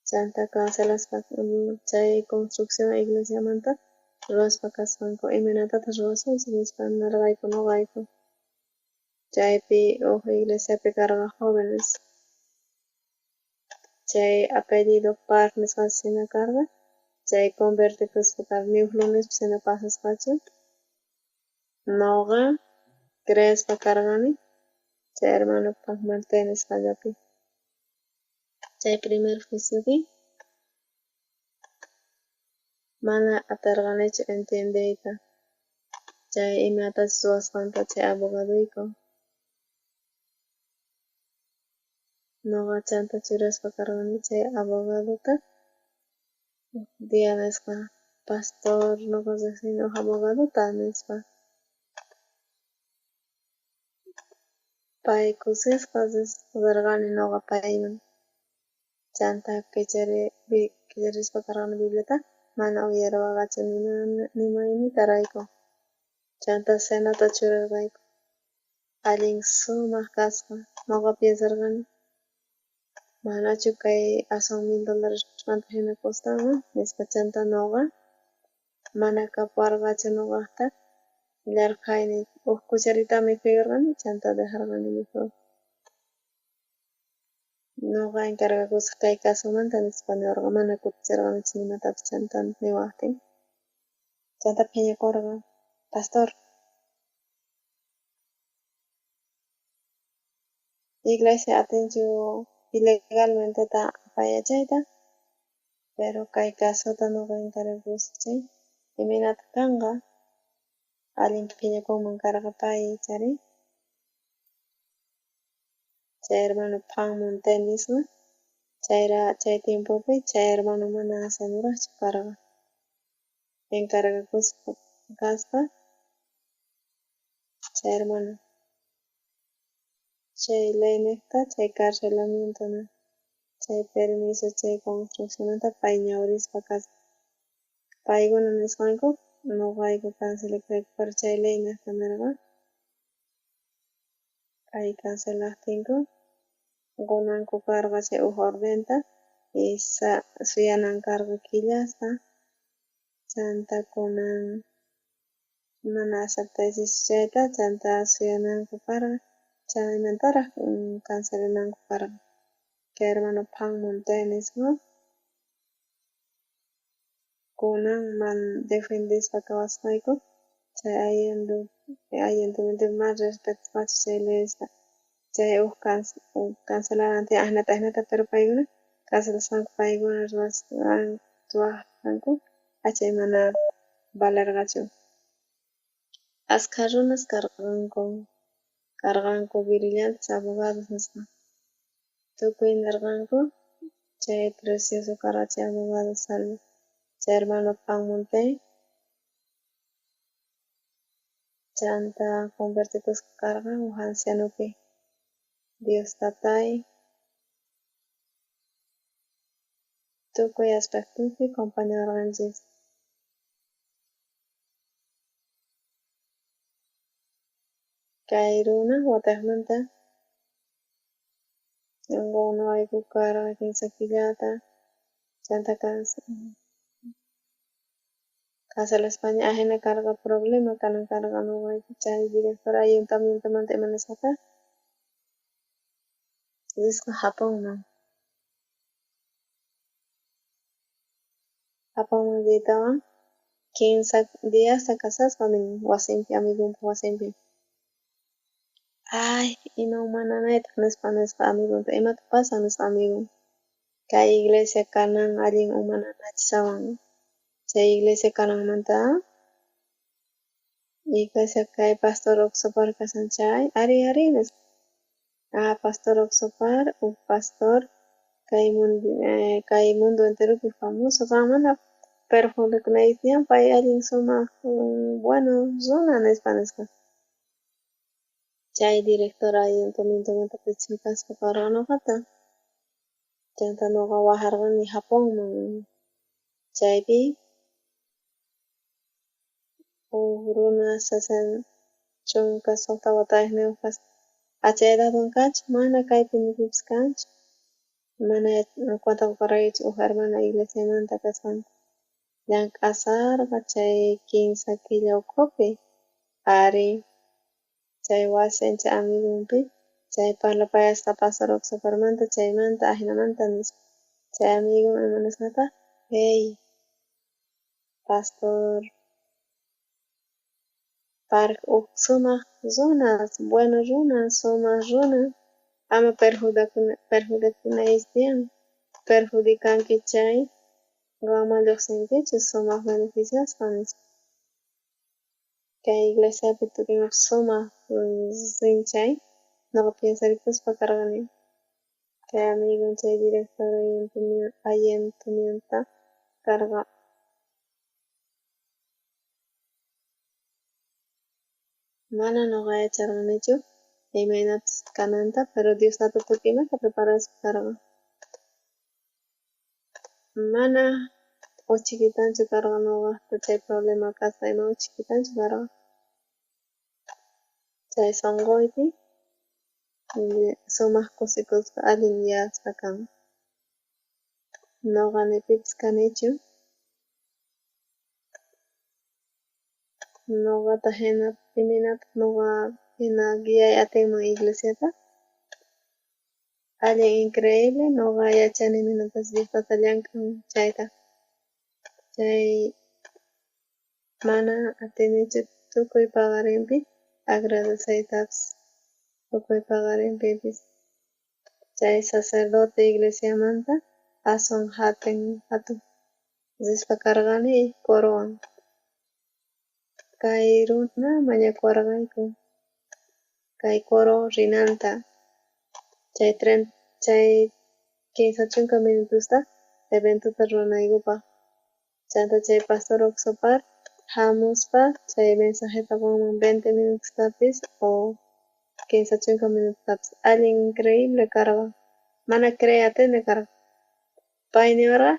chanta cancelaspa chay construcción iglesiamanta ruwaspa kasqanku imaynatataq ruwasunchis nispa nerqayku noqayku. Chaypi uj iglesiapi karqa jóvenes chay apellido Parr nisqa sina karqa chay convertikuspa karqa ni uj lunespi sina pasasqachu. Noqa creespa karqani chay hermano Pagmarte nisqallapi. Chay primer juiciopi mana atarqanichu entiendeyta chay imatachus ruwasqanta chay abogadoyku. Noqa chanta churaspa karqani chay abogadota uj día nisqa pastor noqa rejsini uj abogadota nispa. Pay kusisqa rerqani noqa payman. Chanta kicharispa karqani Bibliata mana uyariwarqachu nimaynitarayku. Chanta cenata churarqayku. Allin sumaq kasqa. Noqa piensarqani, manachu kay aswan $1000 manta hina costanman nispa. Chanta noqa mana kapuwarqachu noqaqta llarqhayniy uj cucharita mikhuykorqani chanta dejarqani mikhuy. Noqa encargakusaj kay casomanta nispa niwarqa, mana kuticherqanichu nimatapis chanta niwajtin. Chanta phiñakorqa, pastor. Iglesia atinchu ilegalmenteta apayachayta, pero kay casota noqa encargakusaj chay, imaynataq kanqa? Allin phiñakunman karqa pay, ichari? Chay hermano Phan Monte nisqa, chayra chay tiempopi chay hermano mana ancianorajchu karqa. Encargakuspa kaspa chay hermano. Chay leynejta chay carcelamiento chay permiso chay construccionmanta pay ñawrispa kasqa. Paykuna nisqanku noqayku cancelakuyku, pero chay leynejta nerqa pay cancelajtinku qonanku karqa chay uj ordenta y suyanan karqa killasta, chanta kunan mana aceptaychischu chayta, chanta suyananku karqa, chaymantaraj cancelananku karqa. Kay hermano Phan Monte nisqa kunan man defendespa kawasqayku chay ayuntamientopi mana respetasqachu chay leyesta, chay uj cancelanan tiyan ajinata ajinata, pero paykuna cancelasqanku paykuna ruwasqanku achay mana valerqachu. Askha runas karqanku brillantes abogados nisqa. Tukuy nerqanku chay precioso karqa chay abogado salvo chay hermano Phan Monte chanta convertikusqa karqa uj ancianopi. Dios tatay tukuy aspectopi compañawarqanchis. Kay runa watejmanta qonawayku karqa 15 killata, chanta cancelaspaña ajina karqa problema kanan karqa noqayku chay director ayuntamientomanta ima nisqata risqa Japonman. Japonman riytawan 15 diasta kasasqa nin wasinpi, amigonpa wasinpi. Ay, ima uma nanaytaq nispa nisqa amigonta, imataq pasan nisqa amigon. Kay iglesia kanan allin uma nanachishawan. Chay iglesia kananmanta iglesia kay pastor Oxopar kasan chay, ari ari nisqa. Ah, pastor Oxopar, uj pastor kay mundo enteropi famoso qan mana perjudikanayki tiyan, pay allin sumaq bueno runa nispa nisqa. Chay director ayuntamientomanta pichikaspa karqa noqata. Chanta noqa wajarqani Japonman. Chaypi uj runa 66 watayuq kasqa. Achay edadwan kanchu, mana kaypi ni pipis kanchu. Mana cuenta qokarqaykichu uj hermana iglesiamanta kasqanta. Llank'asarqa chay 15 killa ukhupi. Ari chay wasin chay amigonpi chay parlapayasqa pastor Oxoparmanta chaymanta ajinamanta nispa. Chay amigon ima nisqata, hey, pastor Park uj sumaq runa, bueno runa, sumaq runa, ama perjudikunayki tiyan, perjudikanki chay qanman lluqsinkichu sumaq beneficiasqa nispa. Kay iglesiapi tukuy imapis sumaq rin chay, noqa piensarikuspa karqani. Kay amigon chay director ayuntamiento karqa. Mana noqa yacharqanichu imaynapis kananta, pero Dios tata tukuy imata preparaspa karqa. Mana uchikitanchu karqa noqajta chay problema kasqa, ima uchikitanchu karqa. Chay sonqoypi sumaq kusikuspa allin yuyasqa kan. Noqa ni pipis kanichu. Noqata hina imaynataq noqa hina guiay atinman iglesiata? Allin increíble noqa yachani imaynatachus Dios tata llank'an chayta. Chay mana atinichu tukuy paqarinpi agradeceytapis tukuy paqarinpipis chay sacerdote iglesiamanta aswan hatun rispa karqani corowan. Kay runa mañakuwarqayku kay coro rinanta chay tren chay 30 minutosta eventota ruwanaykupaj. Chanta chay pastor Oxopar jamuspa chay mensajeta qonman 20 minutostapis o 30 minutostapis. Allin increíble karqa, mana creey atina karqa. Pay niwarqa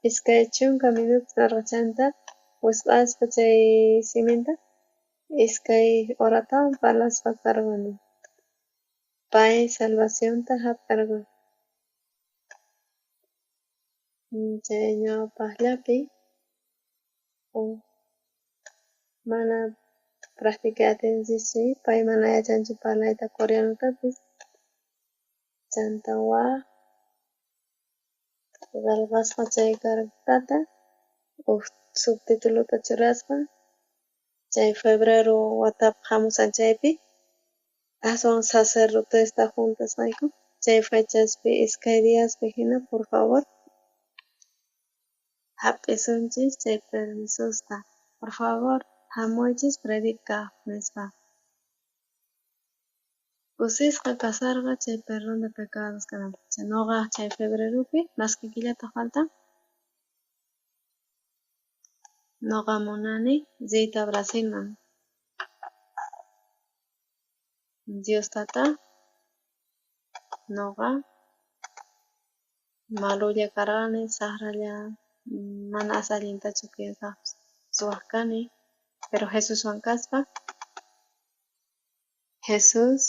20 minutos nerqa chanta wisq'aspa chay siminta 2 horatawan parlaspa karqa. Pay salvacionta jap'erqa. Chay ñawpajllapi mana practicay atinchischu pay mana yachanchu parlayta coreanotapis chanta waj qhelqasqa chay cartata uj subtitulota churaspa chay febrero watapaj jamusan chaypi aswan sacerdotesta juntasqayku chay fechaspi 2 diaspi jina por favor jap'isunchis chay permisosta por favor jamuychis predicaj nispa. Kusisqa kasarqa chay perdón de pecados kananpaj. Noqa chay febreropi mask'a killataq faltan. Noqa munani riyta Brasilman. Dios tata noqa malulla karqani saqralla mana as allintachu piensajpis ruwaj kani, pero Jesuswan kaspa Jesús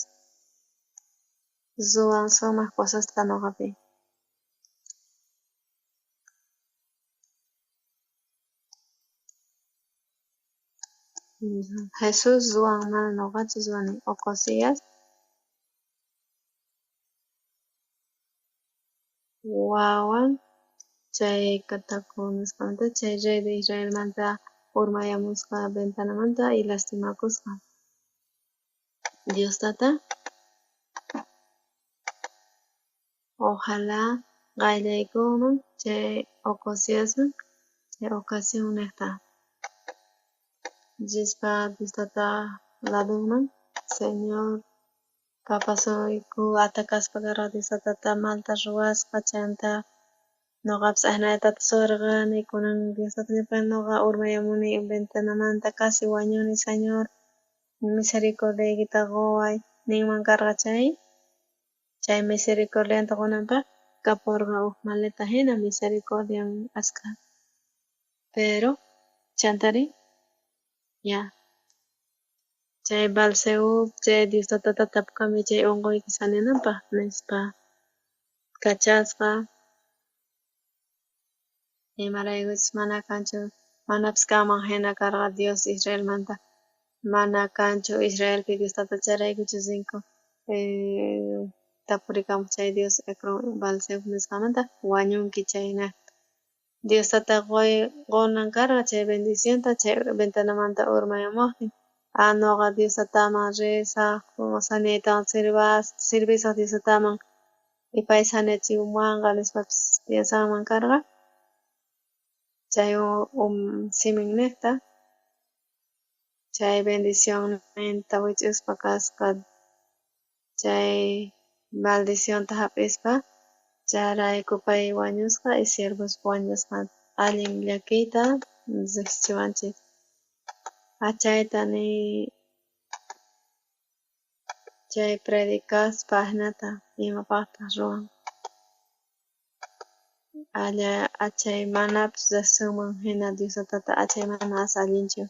ruwan sumaq cosasta noqapi. Jesús ruwan mana noqachu ruwani. Ocosías wawan chay kataku nisqamanta chay rey de Israelmanta urmayamusqa ventanamanta y lastimakusqa. Dios tata ojalá qayllaykunman chay Ocosiasman chay ocasión nejta. Rispa Dios tata ladunman Señor papasuyku atakaspa karqa Dios tatata malta ruwasqa chanta noqapis ajinallatataj suwarqani kunan Dios tata noqa urmayamuni ventanamanta casi wañuni Señor misericordiaykita qoway ninman karqa chay chay misericordianta qonanpaj kaporqa uj maleta jina misericordian askha. Pero chantari ya chay Balseub chay Dios tatata tapukami chay unquyki saneananpaj nispa kachasqa imaraykuchus mana kanchu manapis kanman jina karqa Dios Israelmanta mana kanchu Israelpi Dios tata chayraykuchus rinku tapurikamuj chay Dios Ecrón Balseub nisqamanta wañunki chaynejta. Dios tata qonan karqa chay bendicionta chay ventanamanta urmayamojtin. Ah, noqa Dios tataman risaj saneaytawan sirvisaj Dios tataman y pay saneachimuwanqa nispapis piensanman karqa. Chay simin nejta chay bendicionninta wich'uspa kasqa chay maldicionta jap'ispa chayrayku pay wañusqa y siervospa wañusqa allin llakiyta riqsichiwanchis. Achayta ni chay predicaspa ajinata imapajtaj ruwan. Alla achay manapis riqsinman jina Dios tatata achay mana as allinchu.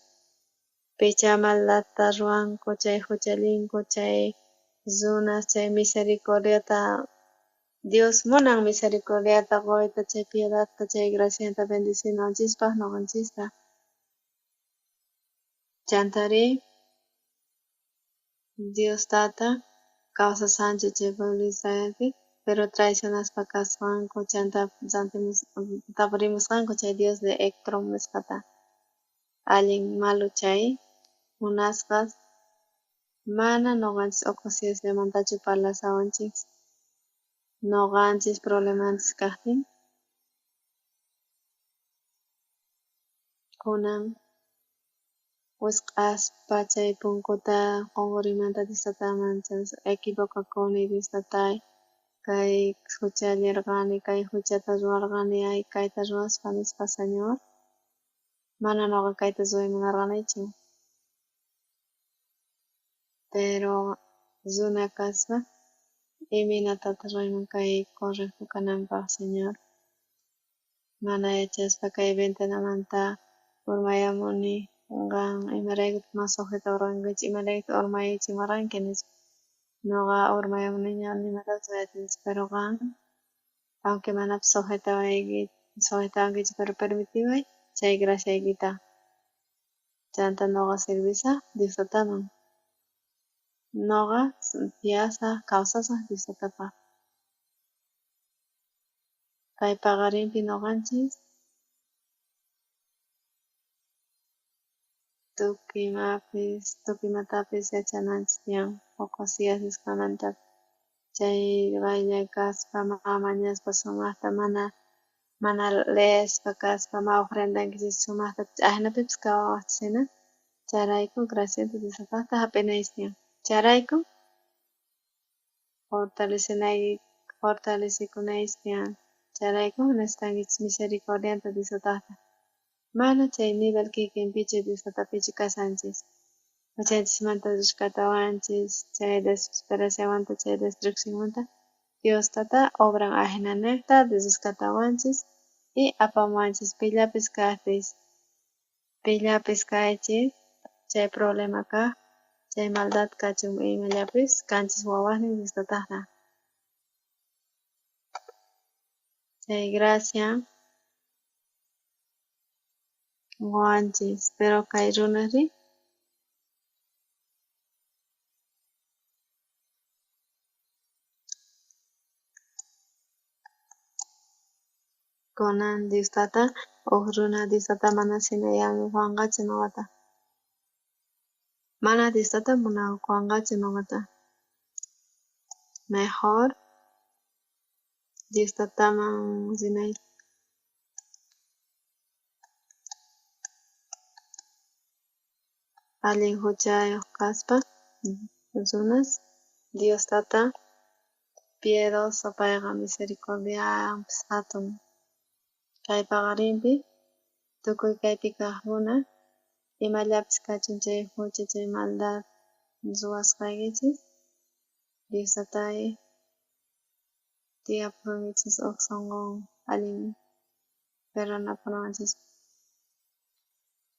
Picha maldadta ruwanku chay juchallinku chay runas chay misericordiata Dios munan misericordiata qoyta chay piedadta chay gracianta bendecinawanchispaq noqanchista. Chantari Dios Tata kawsasanchu chay pueblo Israelpi, pero traicionaspa kasqanku chanta rantimus tapurimusqanku chay Dios de Ecrón nisqata. Allin malo chay munasqas mana noqanchis Ocosiasllamantachu parlasawanchis. Noqanchis problemanchis kaqtin kunan wisq'aspa chay punkuta qonqorimanta Dios Tataman equivocakuni Dios Tatay, kay juchallirqani, kay juchata ruwarqani, ay kayta ruwaspa nispa Señor. Mana noqa kayta ruway munarqanichu. Pero runa kaspa imaynatataq ruwayman kay correcto kananpaq Señor. Mana yachaspa kay ventanamanta urmayamuni qan imaraykutaq mana sujetawarqankichu, imaraykutaq urmayichiwarqanki nispa. Noqa urmayamuniña nimatapis ruway atinichu, pero qan aunque manapis sujetawankichu, pero permitiway chay graciaykita. Chanta noqa servisaj Dios Tataman. Noqa tiyasaj kawsasaj Dios Tatapaj. Kay paqarinpi noqanchis tukuy imapis, tukuy imatapis yachananchis tiyan Ocosías nisqamanta chay qaylla kaspa mañaspa sumajta mana leespa kaspa ma ofrendankichis sumajta ajinapipis kawawajchis hina chayrayku gracianta Dios Tatata jap'inaychis tiyan. Chayrayku fortalecikunaychis tiyan. Chayrayku necesitankichis misericordianta Dios Tatata. Mana chay nivel kikinpichu Dios Tatapichu kashanchis. Juchanchismanta rescatawanchis chay desesperacionmanta chay destruccionmanta Dios Tata obran ajinanejta rescatawanchis y apamuwanchis pillapis kajtis pillapis kaychis chay problema kaj chay maldad kachun imallapis kanchis wawasnin Dios Tatajta. Chay gracia qowanchis, pero kay runasri kunan Dios Tata uj runa Dios Tata mana sinayanwanqachu noqata. Mana Dios Tata munakuwanqachu noqata. Mejor Dios Tataman rinay. Allin juchayoj kaspa runas Dios Tata piadoso payqa misericordianpis jatun. Kay paqarinpi tukuy kaypi kajkuna imallapis kachun chay jucha chay maldad ruwasqaykichis Dios Tatay tiyapusunkichis uj sonqon allin perdonapunawanchis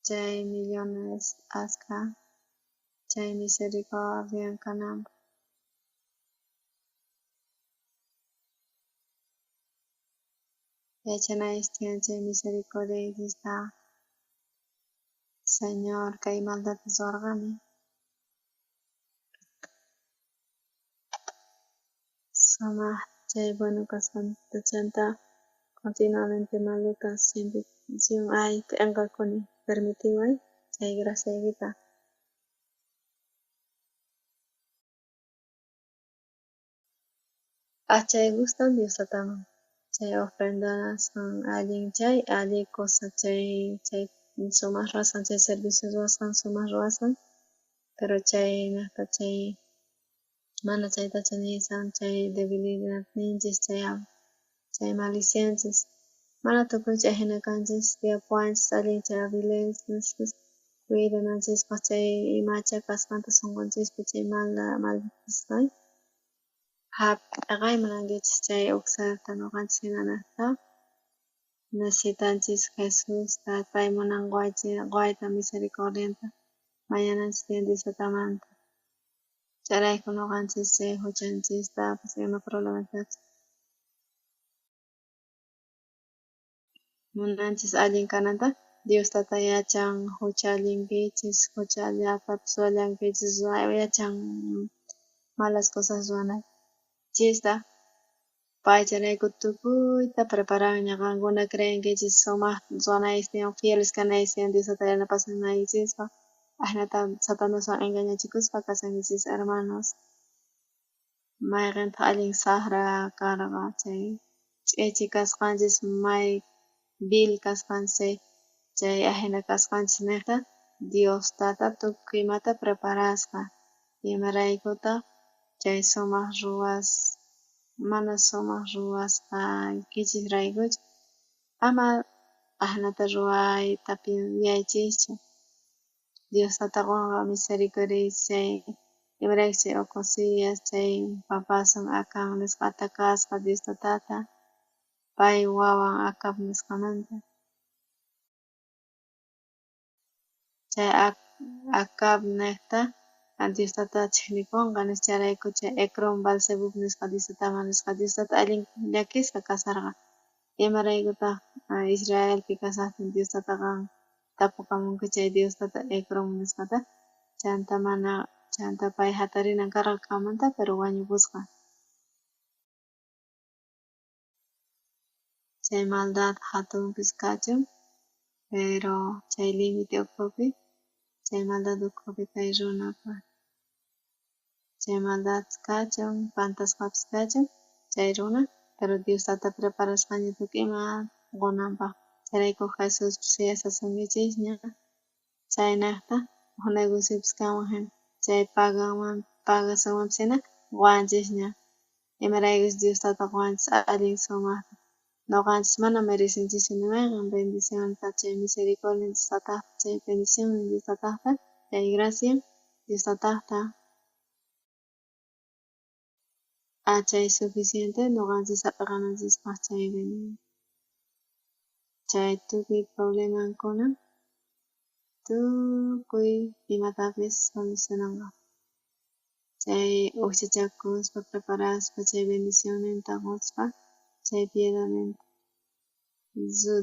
chay millones askha chay misericordian kananpaq. Yachanaychis tiyan chay misericordiaykista Señor kay maldadta ruwarqani. Sumaj chay bueno kasqanta chanta continuamente malota siempre ay p'enqakuni permitiway chay graciaykita. Achay gustan Dios Tataman chay ofrendasqan allin chay allin cosa chay chay sumaj ruwasqan chay servicio ruwasqan sumaj ruwasqan, pero chaynejta chay mana chaytachu nisan chay debilidadninchis chay malicianchis mana tukuychu ajina kanchis tiyapuwanchis allin chay habilidades nispas cuidananchispaj chay imacha kasqanta sonqonchispi chay maldad jap'iqay munankichis chay uj serta noqanchis jinanejta necesitanchis Jesusta pay munan qoyta misericordianta. Mañananchis tiyan Dios tatamanta. Chayrayku noqanchis chay juchanchistapis ima problematapis munanchis allin kananta. Dios tata yachan juchallinkichis, juchallatapis ruwallankichis, yachan malas cosas ruwanaykichista. Pay chayrayku tukuyta preparanña qankuna creenkichis sumaj ruwanaykichis tiyan, fieles kanaykichis tiyan Dios tata yanapasunaykichispaj. Ajinata Satanaswan engañachikuspa kashankichis, hermanos. Mayqentaq allin sajra karqa chay ch'ichi kasqanchis, may vil kasqanchis chay, chay ajina kasqanchis nejta Dios tata tukuy imata preparasqa. Imaraykutaq chay sumaj ruwas mana sumaj ruwasqaykichisraykuchu ama ajinata ruwayta yuyaychischu. Dios tata qonqa misericordia chay imarayku chay Ocosías chay papasun Acán nisqa atacasqa Dios tatata pay wawan Acab nisqamanta. Chay Acab nejta Dios tata chejnikonqa nispa chayrayku chay Ecrón Baal-zebub nisqa Dios tataman nisqa Dios tata allin llakisqa kasarqa. Imaraykutaq Israelpi kasajtin Dios tata qan tapukamunki chay Dios tata Ecrón nisqata chanta mana chanta pay jatarinan karqa kamanta pero wañupusqa. Chay maldad jatunpis kachun pero chay límite ukhupi chay maldad ukhupi kay runapaj chay maldad kachun pantasqapis kachun chay runa pero Dios tata preparasqaña tukuy ima qonanpaj. Chayrayku Jesuspis yachasunkichisña chaynejta uj negociopis kanman jina chay paganman pagasunmanpis jina qowanchisña. Imaraykuchus Dios tata qowanchis allin sumajta. Noqanchis mana merecenchischu ni mayqen bendicionta chay misericordia Dios tatajta chay bendición Dios tatajta chay gracia Dios tatajta chay suficiente noqanchis jap'eqananchispaj chay chay tukuy problemankuna tukuy imatapis solucionanqa. Chay ujchachakuspa preparaspa chay bendicionninta qospa chay piedadninta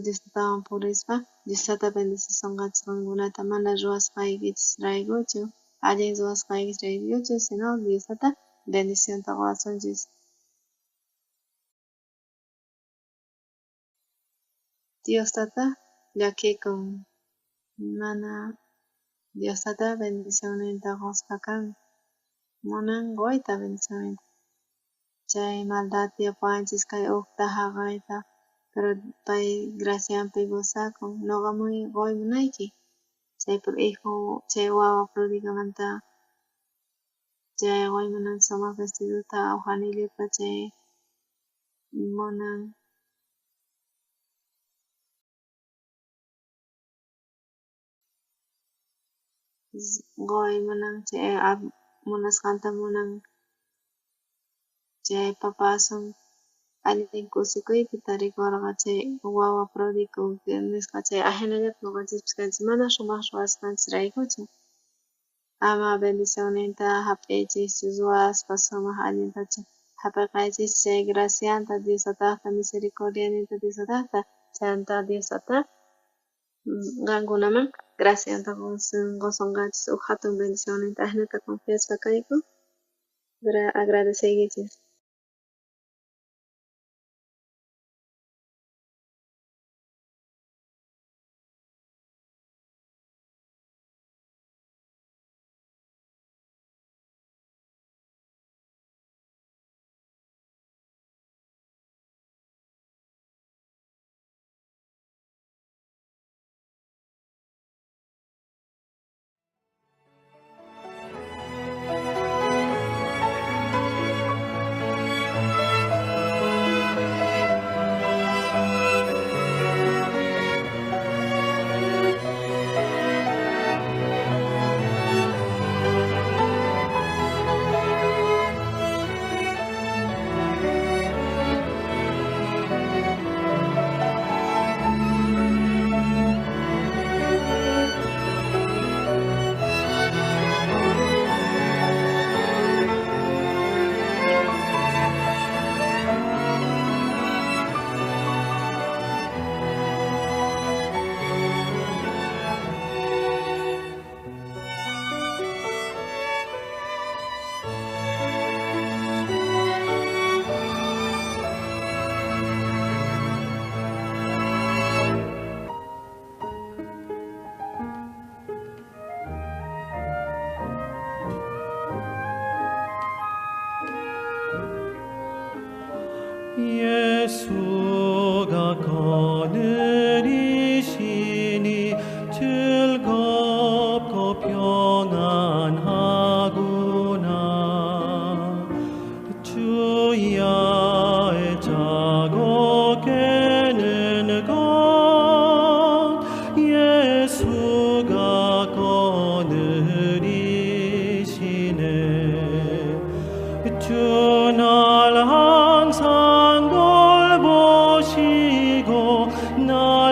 Dios tatawan purispa Dios tata bendicisonqachis qankunata mana ruwasqaykichisraykuchu allin ruwasqaykichisraykuchu sino Dios tata bendicionta qowasunchis. Dios tata llakikun mana Dios tata bendicionninta qospa kan munan qoyta bendicionninta. Chay maldad tiyapuwanchis kay ujta jaqayta pero pay gracianpi gozakun noqa qoy munayki chay hijo chay wawa prodigamanta chay qoy munan sumaq vestidota uj anillota chay munan qoy munan chay munasqanta munan chay papasun allin kusikuypi tarikorqa chay wawa pródigo nisqa chay ajinallata noqanchispis kanchis mana sumaq ruwasqanchisraykuchu. Ama bendicionninta jap'iychischu ruwaspa sumaq allintachu jap'eqaychis chay gracianta Dios tatajta misericordianinta Dios tatajta chanta Dios tata qankunaman gracianta qosonqachis uj jatun bendicionninta ajinata confiaspa kayku agradeceykichis.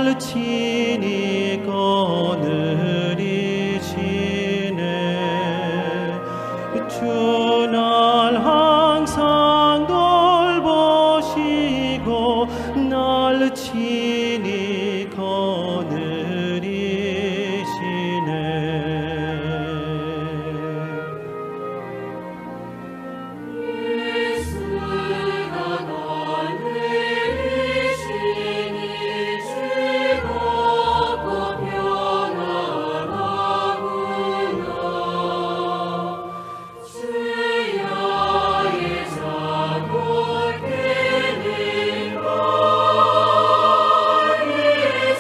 날 친히